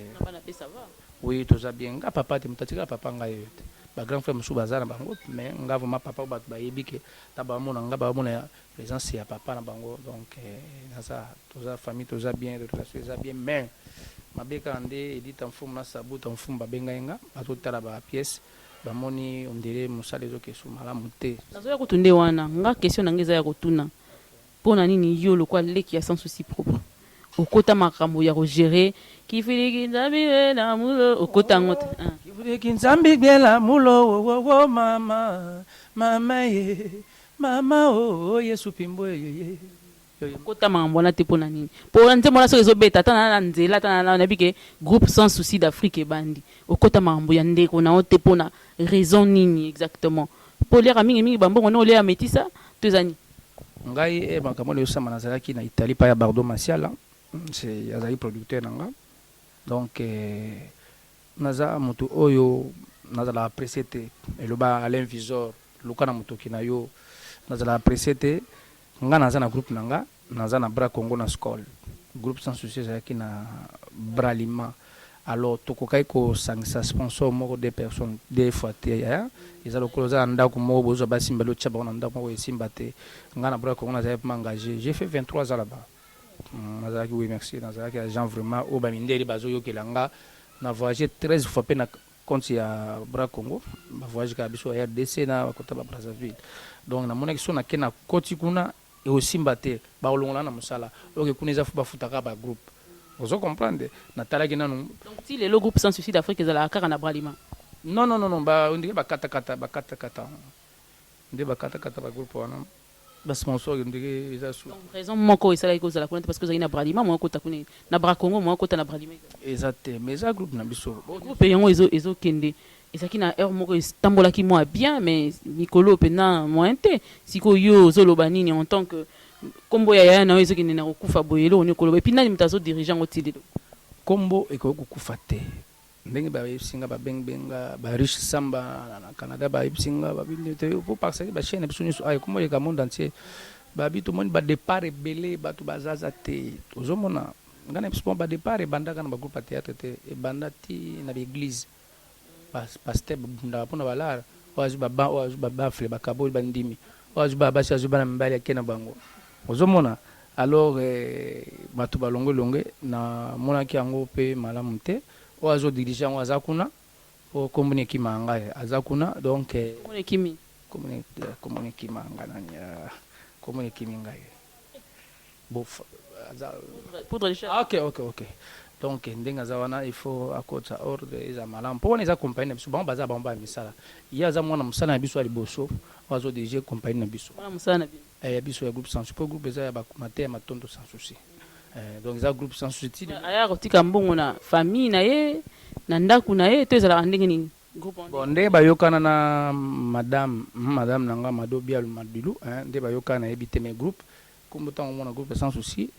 oui, toza bien. Nga papa te, moto atikala papa ngai oyo te. Bagrand frère mosusu baza na bango, mais nga vraiment papa oyo bato bayebi ke ta bamona nga, bamona présence ya papa na bango. Donc naza, toza famille, toza bien, relation eza bien. Mais mabe kaka nde Edita Mfumu na Sabuta Mfumu babengai nga, bazotala bapièce, bamoni ondele mosala ezokesu malamu te. Nazoya kutu nde wana. Nga question na nga eza ya kotuna: mpo na nini yo, lokwa leki ya Sans Souci Propre, okota makambo ya kogérer Kifiliki Nzambi na mulo? Okota yango te? Kifiliki Nzambi biela mulo wowowo, mama, mama ye, mama o Yesu pimbo ye. Okota makambo wana te mpo na nini? Mpo nzembo wana soki ezobeta, ata na nzela, ata na nayebi ke groupe Sans Souci d'Afrique ebandi, okota makambo ya ndeko na yo te. Mpo na raison nini exactement? Mpo oliaka mingimingi bambongo nde olia ya metisa to eza nini? Ngai makambo oyo osama, nazalaki na Italie pa ya Bardo Masiala, azalaki producteur na nga. Donc naza motu oyo nazalaka pressé te. Eloba Alain Visor, luka na motoki na yo. Nazalaka pressé te. Nga naza na groupe na nga, naza na Bra Congo, na Scol. Groupe Sans Souci ezalaki na Bralima. Alors tokokaki kosangisa sponsor moko, deux personnes, deux fois te. Eza lokola oza na ndako moko, bozwa basimba, lotya bango na ndako moko, esimba te. Nga na Bra Congo nazalaki vraiment engagé, j'ai fait 23 ans là-bas. Nazalaki, oui, merci, nazalaki agent vraiment oyo bamindeli bazoyokela nga. Na voyagé 13 fois mpe na compte ya Bra Congo, bavoyage kaka biso ya RDC na bakota ba Brazzaville. Donc namonaki so nake na koti kuna, ekosimba te, bakolongola na mosala. Oke kuna eza fu bafutaka bagroupe, ozo comprendre. Natalaki nanu. Donc ti lelo groupe Sans Souci d'Afrique ezalaka kaka na Bralima? Non, non, non, non, ba ondike bakatakata, bakatakata nde bakatakata bagroupe wana, basponsor ndenge eza su. Donc raison moko esalaki kozala kuna te, parce que ozalaki na Bralima, mwa kota kuna na Bra Congo, mwa kota na Bralima. Eza te, mais eza groupe na biso. Groupe yango ezokende, ezalaki na heure moko etambolaki mwa bien, mais mikolo mpena moyen te. Sikoyo yo ozoloba nini en tant que nkombo ya yaya na yo ezokende na kokufa boye? Eloko nini okoloba? Et puis nani moto azodirige yango ti lelo? Nkombo ekoki kokufa te. Ndenge bayebisi nga, babengibenga bariche Samba na Canada, bayebisi nga te po parce que bachaîne na biso nyonso aya ekoma oleka monde entier. Babi tomoni badépart ebele, bato bazaza te. Ozomona ngai na biso, bon, badépart ebandaka na bagroupe ya théâtre te, ebanda ti na baéglise. Pasteur babundaka mpona balara oyo azwi baba, oyo azwi babafle, bakaboli bandimi, oyo azwi bana basi, azwi bana mibali, ake na bango. Ozomona, alors bato balonge longe. Namonaki yango mpe malamu te. Oyo azodirige yango aza kuna, po komboni ekima ngai, aza kuna. Donc ekimi. Komboni ekima ngai nani? Komboni ekimi ngai bo aza. Poudre. Ok, donc ndenge aza wana, il faut akotisa ordre, eza malamu, mpo wana eza compagnie na biso. Bango baza, bango baya misala, ye aza mwana mosala na biso ya liboso oyo azodirige compagnie na biso. Mwana mosala na bino? Ya biso ya groupe Sans, mpo groupe eza ya bamate ya Matondo Sans Souci. Donc eza groupe Sans Souci ti Aya kotika mbongo na famille na ye, na ndako na ye, to ezalaka ndenge nini groupe wana? Bon, ndenge bayokana na madame na nga Mado Bialu Madilu, nde bayokana, nayebi te. Mais groupe, kombo ntango omona groupe Sans Souci,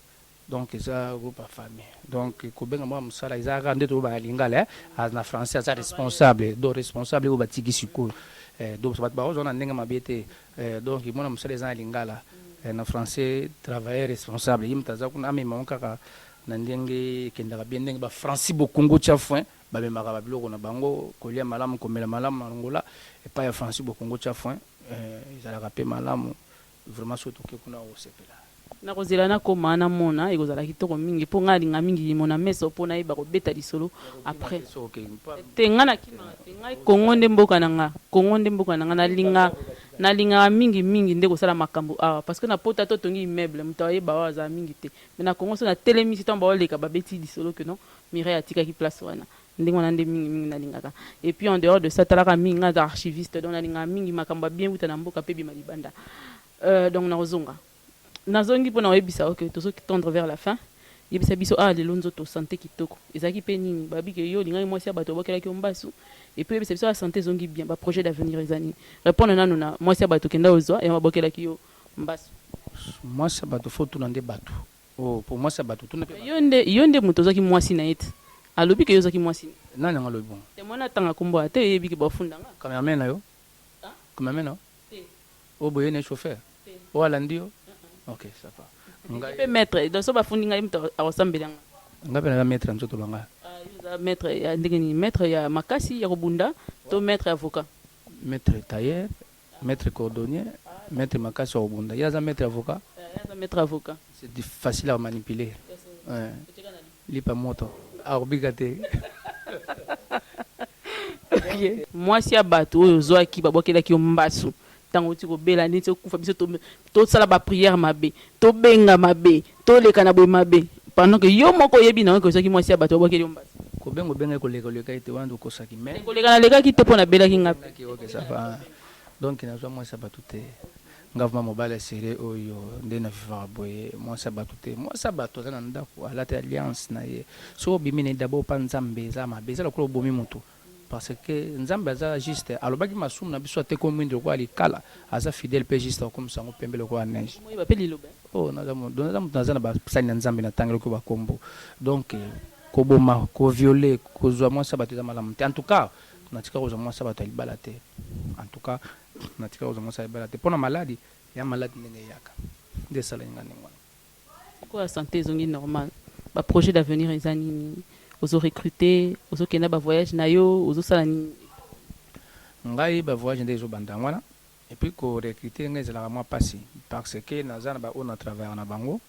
donc eza groupe ya famille. Donc kobenga mwa mosala eza kaka nde toyobaka lingala, na français aza responsable. Donc responsable oyo batiki sikoyo, donc bato bakozwa na ndenge mabe te. Donc mwana mosala eza na lingala, na français travailleur responsable. Ye moto aza kuna, amema ngo kaka na ndenge ekendaka bien, ndenge bafrancis Bokongo tia foin bamemaka babiloko na bango, kolia malamu, komela malamu na Angola epai ya Francis Bokongo tia foin, ezalaka mpe malamu vraiment. Soki toke kuna, osepela. Nakozela, nakoma namona, ekozala kitoko mingi, mpo ngai alinga mingi mona meso mpo nayeba kobeta lisolo après te. Ngai nakimaka te. Ngai Kongo nde mboka na nga, Kongo nde mboka na nga. Nalinga, nalingaka mingi mingi nde kosala makambo awa, parce que na pota to tongi immeuble, moto ayeba awa azala mingi te. Mais na Kongo, so natelemisi, ntango baoleka, babeti lisolo ke non, Mireille atikaki place wana. Ndenge wana nde mingi mingi nalingaka. Et puis en dehors de ça, talaka mingi, ngai aza archiviste, donc nalingaka mingi makambo ya bien wuta na mboka mpe bima libanda. Donc nakozonga, nazongi mpona koyebisa. Ok, tozotendre vers la fin. Yebisa biso, ah, lelo nzoto santé kitoko, ezalaki mpe nini? Babike yo olingaki mwasi ya bato, obokelaki yo mbasu. Et puis oyebisa biso, ah, santé ezongi bien, baprojet d'avenir eza nini? Répondre nanu na mwasi ya bato, kenda ozwa yango, babokelaki yo mbasu. Mwasi ya bato, faut tuna nde bato. Oh, po mwasi ya bato, tuna mpe. Yo nde, yo nde moto ozwaki mwasi na ye te. Alobi ke yo ozwaki mwasi na ye. Nani yango alobi bongo? Te, mwana atanga kombo wana te, oyebi ke bafunda nga. Cameraman na yo? Ah? Cameraman na yo? Te. Oyo boye na ye chauffeur? Te. Oyo alandi yo? Ok, ça va. Ngai mpe maître, donc soki bafundi ngai, ye moto akosambela nga. Ngai mpe naza maître ya nzoto ba nga. Ah, yo oza maître ya ndenge nini? Maître ya makasi ya kobunda to maître avocat? Maître tailleur, maître cordonnier, maître makasi ya kobunda. Ye aza maître avocat? Ye aza maître avocat. C'est facile à manipuler. Ouais. Lipa moto. Akobika te. Ok. Mwasi ya bato oyo ozwaki, babwakelaki yo mbasu ntango outi kobela neti okufa, biso tosala ba prière mabe, tobenga mabe, toleka na boye mabe, pendant que yo moko oyebi na yo ke ozwaki mwasi ya bato, babwakeli yo mbasu. Kobenga obenga koleka oleka ete wana okosaki mais koleka nalekaki te mpo nabelaki nga mpe. Ok, ça va. Donc nazwa mwasi ya bato te. Nga vraiment mobali ya sérieux oyo nde na vivaka boye, mwasi ya bato te. Mwasi ya bato aza na ndako, alati alliance na ye. Soki obimi na ye d'abord pa Nzambe eza mabe, eza lokola obomi moto. Parce que Nzambe aza juste, alobaki masumu na biso ateko mwindu lokola likala, aza fidèle pe juste akokomisa yango pembe lokola neige. Oyeba pe liloba. Oh, naza moto, naza moto, naza na basali na Nzambe natangelaki bakombo. Donc koboma, kovioler, kozwa mwasi ya bato eza malamu te. En tout cas, natika kozwa mwasi ya bato ya libala te. En tout cas, natika kozwa mwasi ya libala te. Pona maladi, ya maladi ndenge eyaka. Nde esalaki nga ndenge wana. Sikoyo ya sante ezongi normal, ba projet d'avenir eza nini? Ozo recruter, ozo kenda ba voyage na yo, ozo sala nini? Ngai ba voyage nde ezo banda yango wana. Et puis ko recruter ngai ezalaka mwa pasi parce que naza na ba oyo na travaillaka na bango.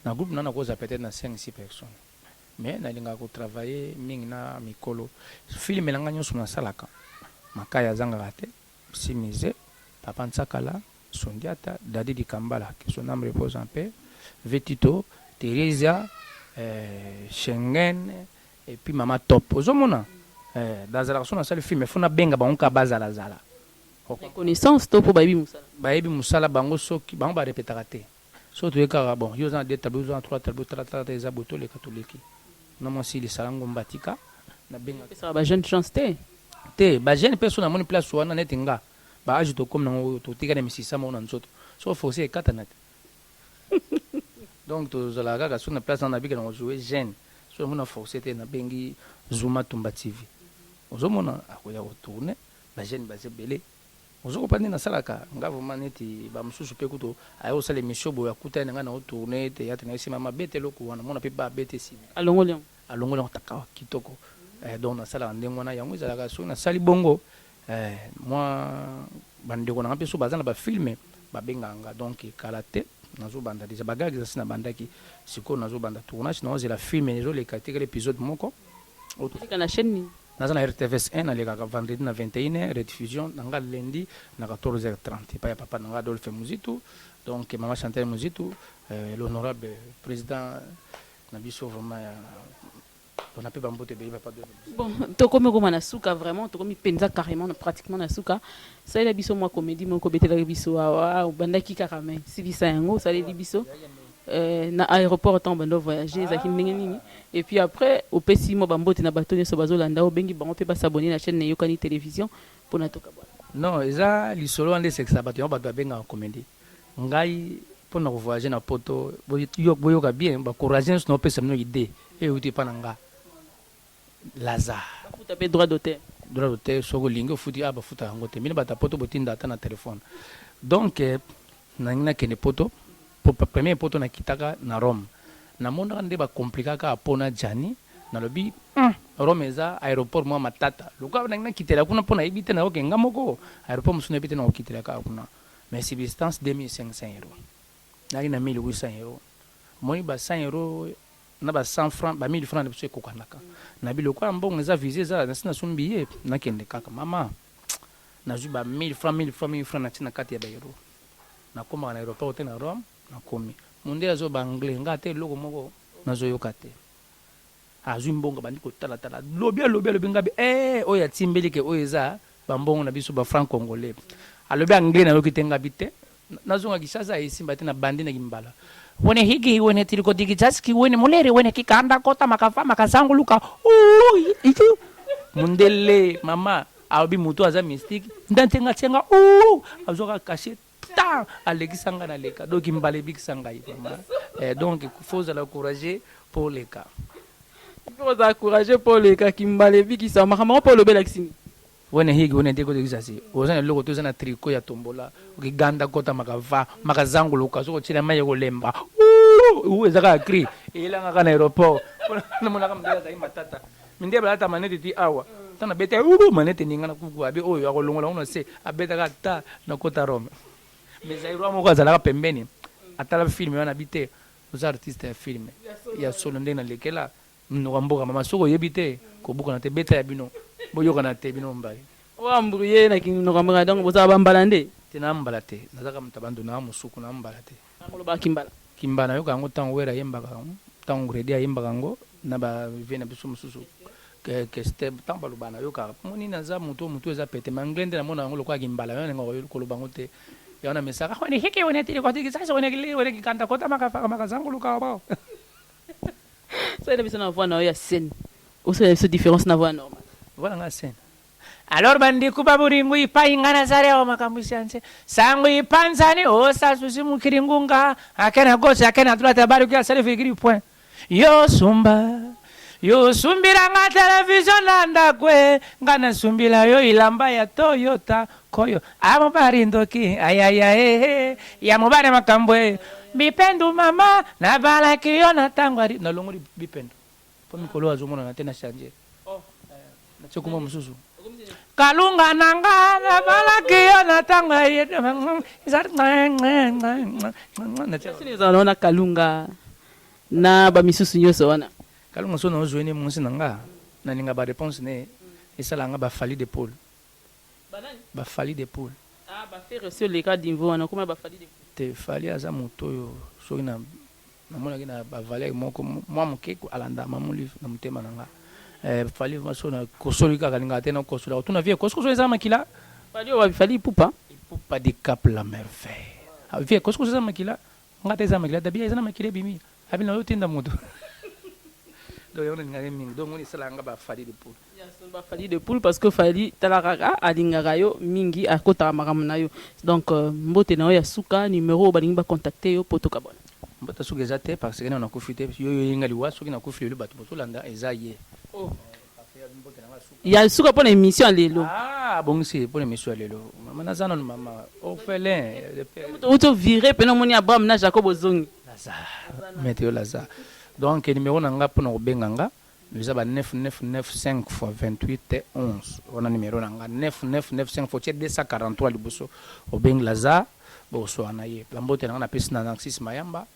Na groupe na nakozala peut-être na 5 6 personnes. Mais nalingaka ko travailler mingi na mikolo. Film na ngai nyonso nasalaka, Makaya azangaka te, Simize, Papa Nsakala, Sundiata, Daddy Dikambala, que son ame repose en paix, Ve Tito, Theresia, Schengen et puis Mama Top. Ozomona? Eh, nazalaka soki nasali film, faut nabenga bango kaka bazala zala. Reconnaissance to po bayebi mosala? Bayebi mosala bango, soki bango ba repetaka te. Soki toye kaka bon, yo oza na deux tableaux, oza na trois tableaux, tala tala eza boye, toleka toleki. Na mwasi lisala ngomba tika nabenga. Opesaka ba jeune chance te? Te, ba jeune pe soki namoni place wana neti nga, ba age tokomi nango oyo totika na misisa moko na nzoto, soki oforce ekatana te. Donc tozalaka kaka soki na place wana nabika na ko jouer jeune, soki namoni na force te nabengi Zuma Tumba TV. Ozomona akoya ko tourner, ba jeune baza ebele. Ozo comprendre nde nasalaka? Nga vraiment neti ba mususu pe kutu aye kosala emission boye akutani na nga nao tourner theatre na ye sima ma beta eloko wana mona pe ba beta esili. Alongoli yango? Alongoli yango taka kitoko eh, donc nasalaka ndenge wana yango ezalaka soki nasali bongo eh, mwa ba ndeko na nga pe soki baza na ba film babengaka nga donc kala te nazo banda dejà ba gag esi nabandaki sikoyo nazo banda tournage naozela film ezoleka etikali episode moko. Eleka na chaine nini? Naza na RTVS 1 nalekaka vendredi na 21 heures rediffusion na nga lundi na 14 heures 30 epai ya papa na nga Adolphe Muzitu donc mama Chantal Muzitu l'honorable president na biso vraiment ya pona pe ba mbote ebele papa Adolphe Muzitu. Bon tokomi okoma na suka vraiment tokomi penza carrement na pratiquement na suka salela biso mwa comedie moko obetelaki biso awa obandaki kaka mais silisa yango osaleli biso na aeroport tango obanda o voyager ezalaki ndenge nini et puis après opesi mwa ba mbote na bato nionso bazolanda yo obengi bango pe ba s'abonner na chaine na Eyokani television pona tokabwana. Non eza lisolo wana nde esekisaka bato yango bato babengaka comedie ngai pona ko voyager na poto boyoka bien ba courage nionso naopesa bino idee ewuti epa na nga Lazare. Bafuta pe droit d'auteur. Droit d'auteur soki olingi ofuti awa bafutaka yango te bino bato ya poto botinda ata na telephone donc Nalingi nakende poto po premier poto nakitaka na Rome namonaka nde ba complikaka kaka po na Djany nalobi hum Rome eza aeroport moko ya matata lokola nalingi nakitela kuna po nayebi te nakoke nga moko aeroport mosusu nayebi te nakokitela kaka kuna mais subsistance 2500 euros nayaki na 1800 euros omoni ba 100 euros na ba 100 francs ba 1000 francs na biso ekokanaka nabi lokola mbongo eza visa eza nasi nasombi billet nakende kaka mama Nazwi ba 1000 francs, 1000 francs, 1000 francs natie na kati ya ba euros. Nakomaka na aeroport te na Rome, nakomi. Mundele azo loba anglais, nga ata eloko moko nazo yoka te. Azwi mbongo abandi kotala tala, alobi alobi alobi nga bi eh oyo atimbeli ke oyo eza ba mbongo na biso ba francs congolais. Alobi anglais nayoki te nga bi te. Nazonga Kinshasa esimba te na bandi na kimbala. Wene higi wene tiliko digi jaski wene mulere wene kikanda kota makava makazanguluka ooh mundele mama alobi mutu aza mystique nde ntenga tienga ooh azwaka cachet. Ta alekisa ngai naleka. Donc mbala ebikisa ngai vraiment. Eh, donc faut ozala courageux mpo oleka. Mpo ozala courageux mpo oleka, kimbala ebikisa makambo yango mpo olobelakisi nini? Wene higi wene te kotekisa si oza na eloko te, oza na tricot ya tombola okiganda kota makava makazanguluka soki otiela mai ekolemba u eza kaka cri eyelanga kaka na aéroport. Namonaka mindele azali matata, mindele balata manete ti awa ntango nabeta u manete eningana kuku abe oyo akolongola ngo na se abetaka ata na kota Rome. Mais Zaïrois moko azalaka pembeni, atala film wana, abi te oza artiste ya film ya solo. Ndenge nalekela monoko ya mboka mama, soki oyebi te kobukana te, beta ya bino boyokana te bino mobali. Oambrouye na kinoko ya mboka, donc bozala bambala nde? Te, na mbala te, nazaka moto ya bandu na mosuku na mbala te. Olobaka kimbala? Kimbala nayoka yango ntango Wera ayembaka yango, ntango Redi ayembaka yango na bavieux na biso mosusu keste, ntango balobaka nayokaka moni naza moto motu eza pete ma anglais nde namona yango lokola kimbala yo nalinga koloba yango te. Yango na mesaka wene hiki wene tili kotiki sasa wene kili wene kikanda kota makafaka makazanguluka bao. Salela biso na voix na yo ya scène, osalela biso différence na voix normale. Voix na nga scène. Alors bandeko ba bolingo epai nga nazali awa, makambo esianse sango epanzani osasusi mokili ngunga ake na gauche ake na droite abaluki asali virgule point. Yo sumba, yo sumbila nga televizio na ndako e, nga nasumbila yo elamba ya Toyota koyo a mobali ndoki ayaya e ya mobali makambo e bipendu mama nabalaki yo na ntango ali nalongoli bipendu mpo mikolo azomonana te na change natie kombo mosusu Kalunga na nga nabalaki yo na ntango ezala wana Kalunga na bamisusu nyonso wana. Kalunga so naozwi ne mwasi na nga, nalinga baréponse ne esala nga bafali de Paul, bafali de Paul. Ah, bafere osi oleka niveau wana, okoma bafali de Paul. Te, Fali aza moto oyo soki na namonaki na bavaleur moko mwa moke alanda mama Olive na motema na nga. Fali so na kosoli kaka alingaka te nakosola otuna vie kosokoso eza makila. Fali oyo wapi? Fali Ipupa? Ipupa de Cap la merveille. Vie kosokoso eza makila nga te, eza makila dabia, eza na makila ebimi abi na yo tinda moto. Donc yango nalingaki mingi, donc ngoni esalaka nga bafali de Poule. Bafali de Poule, parce que Fali tala kaka alingaka yo mingi, akotaka makambo na yo. Donc mbote na yo ya suka, numéro oyo balingi bacontacte yo po tokabona. Mbote suka eza te parce que nano nakufi te. Yo yoyenga liwa soki nakufi lelo, bato bozolanda eza ye. Ya suka mpo na émission ya lelo. Ah, bongisi mpo na émission ya lelo. Mama naza nano mama orphelin. Outi ovire pene, omoni Abraham na Jacob, ozongi. Lazare maître yo Lazare. Donc numéro na nga mpona kobenga nga eza ba 9995 fois 28 11. Wana numéro na nga 9995 fois tie 243 liboso, obengi Lazare, boswana na ye. Bambote na nga napesi na Narcisse Mayamba,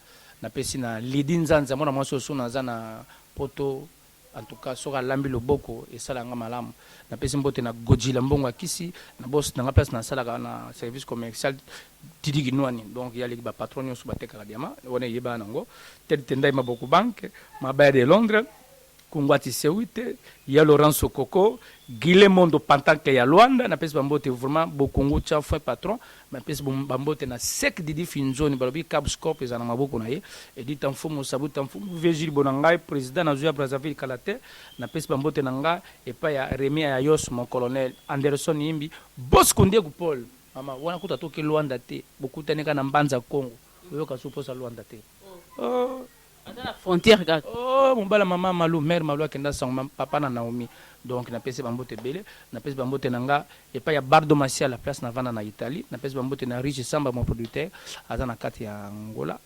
napesi na Lidi Nzanza, mwana mwasi oyo naza na poto. En tout cas soki alambi loboko esala nga malamu. Napesi mbote na Gojila Mbongo ya kisi na boss na nga place nasalaka na service commercial, Didi Kinwani. Donc ye aleki bapatron nyonso batekaka diama wana eyebana nango. Ted Tendai Maboko Bank Mabaya de Londres Kungwati Sewite ya Laurent Sokoko Guilé Mondo Pantanke ya Luanda, napesi bambote vraiment Bokungu Tia fin patron. Napesi bambote na Sek Didi Finzoni, balobi Cabscorp eza na maboko na ye. Edita Mfumu Sabuta Mfumu Virgile Bona ngai président nazwi ya Brazzaville kala te. Napesi bambote na nga epai ya Remy Ayayos, mon colonel Anderson Yimbi Bosco Ndegu Paul mama wana kuta toke Luanda te, bokutani kaka na Mbanza Congo, oyoka su mposa Luanda te, oh. Aza na frontière kaka. Oh, mobala mama Malu, mère Malu akenda sango papa na Naomi. Donc napesi bambote ebele, napesi bambote na nga epai ya Bardo Masiala place navanda na Italie, napesi bambote na Riche Samba mon producteur aza na kati ya Angola,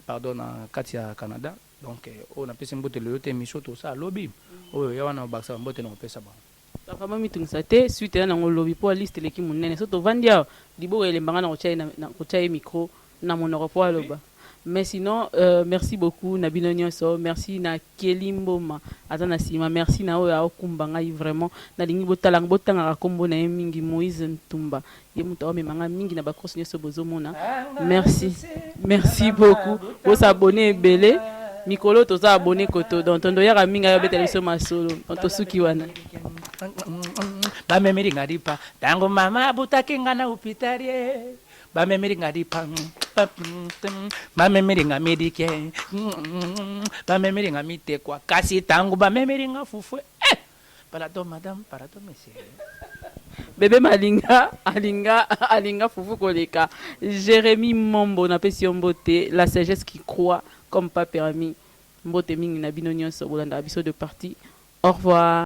pardon, na kati ya Canada. Donc oyo napesi mbote lelo te, émission tosala lobi oyo ya wana obakisa bambote na kopesa bango. Vraiment mitungisa te, suite eza nango lobi mpo liste eleki monene. So tovandi awa, liboko elembanga na kotia ye micro na monoko mpo aloba. Mais sinon merci beaucoup na bino nyonso. Merci na Kelly Mboma aza na nsima. Merci na oyo aokumba ngai vraiment. Nalingi botala botangaka nkombo na ye mingi, Moïse Ntumba. Ye moto aomema ngai mingi na bacourse nyonso bozomona. Merci. Merci beaucoup. Bosabone ebele. Mikolo toza abonné koto. Donc tondo yaka mingi ayobetela biso masolo. Donc tosuki wana. Bamemeli nga lipa ntango mama abutaki nga na hôpital ye, bamemeli nga lipa, bamemeli nga milike, bamemeli nga mitekwa, kasi ntango bamemeli nga fufu, eh, pardon madame, pardon monsieur. Bébé Malinga, alinga, alinga fufu koleka. Jérémy Mombo, napesi yo mbote, la sagesse qui croit comme pas permis. Mbote mingi na bino nyonso, bolanda biso de parti. Au revoir.